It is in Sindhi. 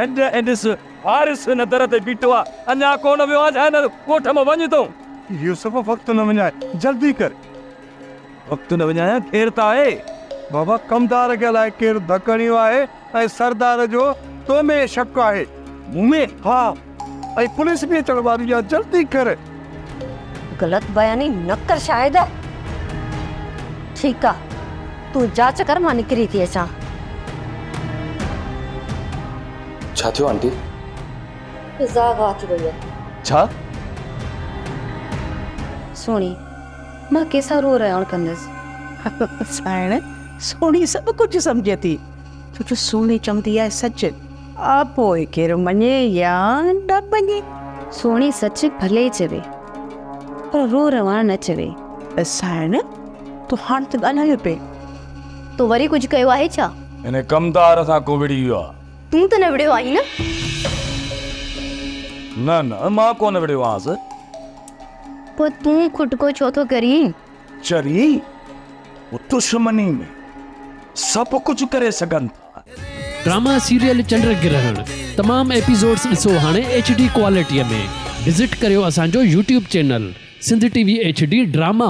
ڇڏ ۽ ڏس، وارث هن در تي بيٺو آ، اڃا ڪونه ويو آ ڇا هن ڳوٺ مان وڃ تون. يوسف وقت نه وڃاء، جلدي ڪر. وقت نه وڃايان، خير ته آهي؟ بابا ڪمدار کي الائي ڪير ڌڪ هڻيو آهي ۽ سردار جو تو ۾ شڪ آهي. مون ۾؟ ها، ۽ پوليس به اچڻ واري آ، جلدي ڪر. غلط بياني نه ڪر شاهد. ٺيڪ آ، تون جاچ ڪر مان نڪري ٿي اچان. ڇا ٿيو آنٽي؟ فضا اغوا ٿي وئي آ. ڇا؟ سهڻي، مان ڪيسان روح رهاڻ ڪندس. سائڻ، سهڻي سڀ ڪجهه سمجهي ٿي. ڇو جو سهڻي چوندي آهي سچ. آ پوء ڪير مڃي يا نه مڃي. سهڻي سچ ڀلي چوي پر روح رهاڻ نه چوي. سائڻ، تون هاڻ ته ڳالهايو پئي. تو وري ڪجهه ڪيو آهي ڇا؟ هن ڪمدار سان ڪو وڙهي ويو آ. تون ته نه وڙهيو آهين نه؟ نه نه مان ڪونه وڙهيو آهيانس. پوء تون کٽڪو ڇو ٿو ڪرين؟ چري، هو دشمني ۾ سڀ ڪجهه ڪري سگهن ٿا. ڊراما سيريل چنڊ گرهڻ تمام ايپيسوڊس ڏسو هاڻي ايڇ ڊي ڪوالٽي ۾ وزٽ ڪريو اسان جو YouTube channel Sindh T V H D drama.